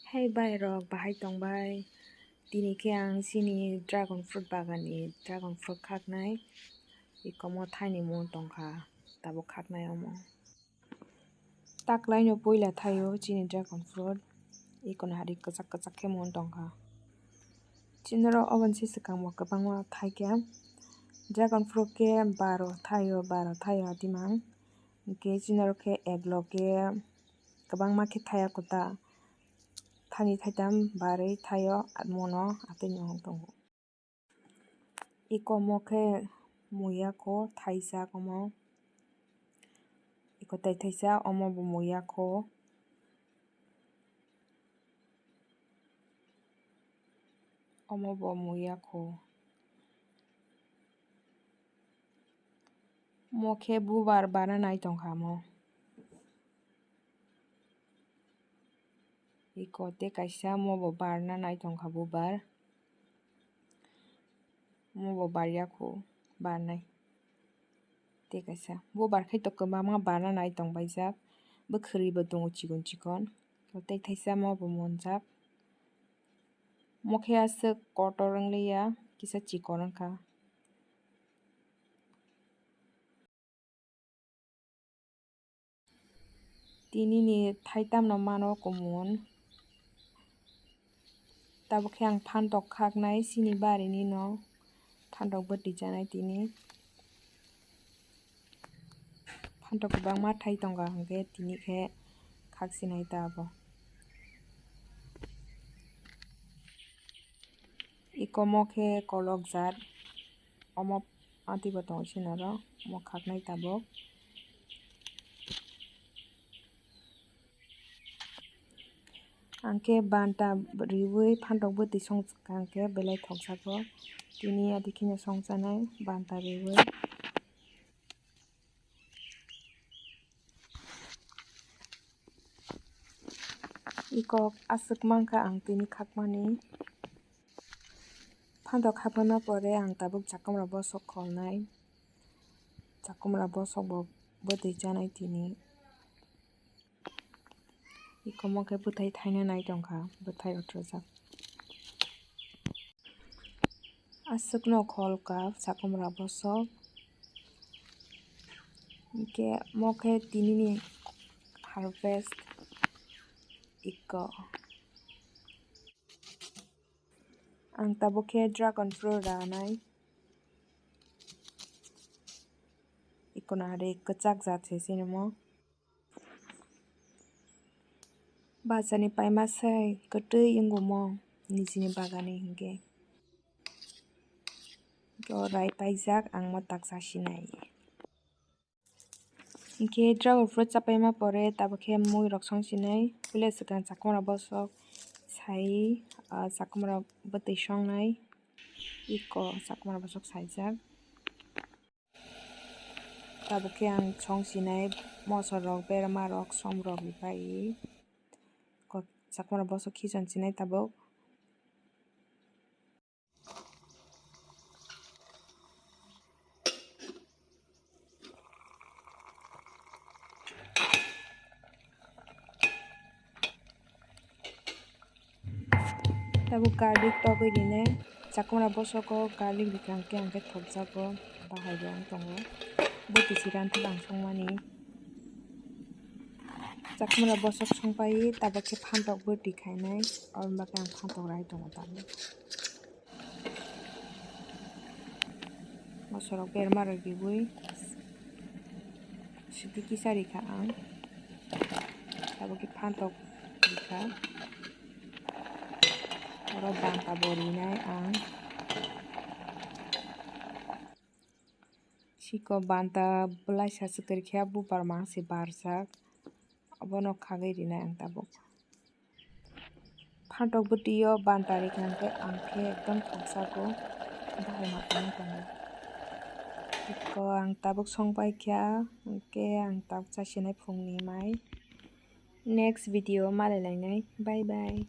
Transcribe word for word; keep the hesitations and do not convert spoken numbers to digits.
Hey bhai rok, bahai tongbai? Tini khe ang chini dragon fruit bagan ni dragon fruit khaknai. Ikomo thaini mung tongkha, tabuk khaknai omo. Taklaino puila thaio chini dragon fruit. Ikono hari kwchak kwchak khe mung tongkha. Chini oro oboni se swkang bo kwbangma thaikhe. Dragon fruit khe baro thaio, baro thaio atimang. Hwnkhe chini oro khe eklog khe kwbangma khe thaya kota. Thani thaitam barwi thaio, atmono atwino wng tongo. Iko omo khe muya kho thaisa omo. Iko tei thaisa omo bo muya kho. Omo bo muya kho. Omo khe bubar barna nai tongkha omo. Iko tei kaisa omo bo barna nai tongkha bubar. Omo bo barya kho, barnai. Tei kaisa bubar khai to kwbangma barna nai tongbaijak. Bwkhwrwi bo tongo chikon chikon. Tei thaisa omo bo monjak. Omo khe aswk kotor wngliya, kisa chikon wngkha. Tinini thaitamno mano kumun. Tabuk khe ang phantok khaknai chini barini no. Phantok bwtwi chanai tini. Phantok kwbangma thai tongo, hwnkhe tini khe khaksinai ta abo. Iko omo khe kolok jat, omo atwi bo tongo chini oro, omo khaknai tabuk. Ang khe banta riwi phantok bwtwi song kha, ang khe belai thokjago. Tini adi kheno song chanai banta riwi. Iko aswk mankha ang tini khakmani. Phantok khakma pore ang tabuk chakomra bosok kholnai. Chakomra bosok bo bwtwi chanai tini. Iko omo khe bwthai thaina nai tongkha, bwthai otrojak. Aswkno kholkha chakomra bosok. Hwnkhe omo khe tinini harvest iko. Ang tabuk khe dragon fruit ranai. Ikono hari kwchak jat se chini omo. Bazar ni paima sai kwtwi wngwi omo nijini bagan ni hinkhe. Oro rai paijak ang omo tak chasinai. Hinkhe dragon fruit chapaima pore tabuk khe mui rok song sinai. Puila swkang chakomra bosok sai, ah, chakomra bwtwi songnai. Iko chakomra bosok saijak. Tabuk khe ang song sinai moso rok, berma rok, som rok bai. Ko-, chakomra bosok khichon sinai tabuk. Tabuk garlic togwi rinai. Chakomra bosoko garlic rikha hwnkhe ang khe thokjago, bahai bo wng tongo. Bwtwi se ranthok ang songmani. Chakomra bosok songpai tabuk khe phantok bwtwi khainai, aboni bagwi ang phantok rai tongo tabuk. Mosorok berma rok riwi siti kisa rikha ang. Tabuk khe phantok rikha. Oro banta bo rinai ang. Siko banta bwlaisa se kwrwikha, bubar mang se barjak. Abono khagwi rinai ang tabuk. Phantok bwtwi o banta rikha hwnkhe ang khe ekdom thokjago, bahai ma tongwi tongo. Iko ang tabuk songpai kha, hwnkhe ang tabuk chasinai phungni mai. Next video o malai lainai. Bye bye.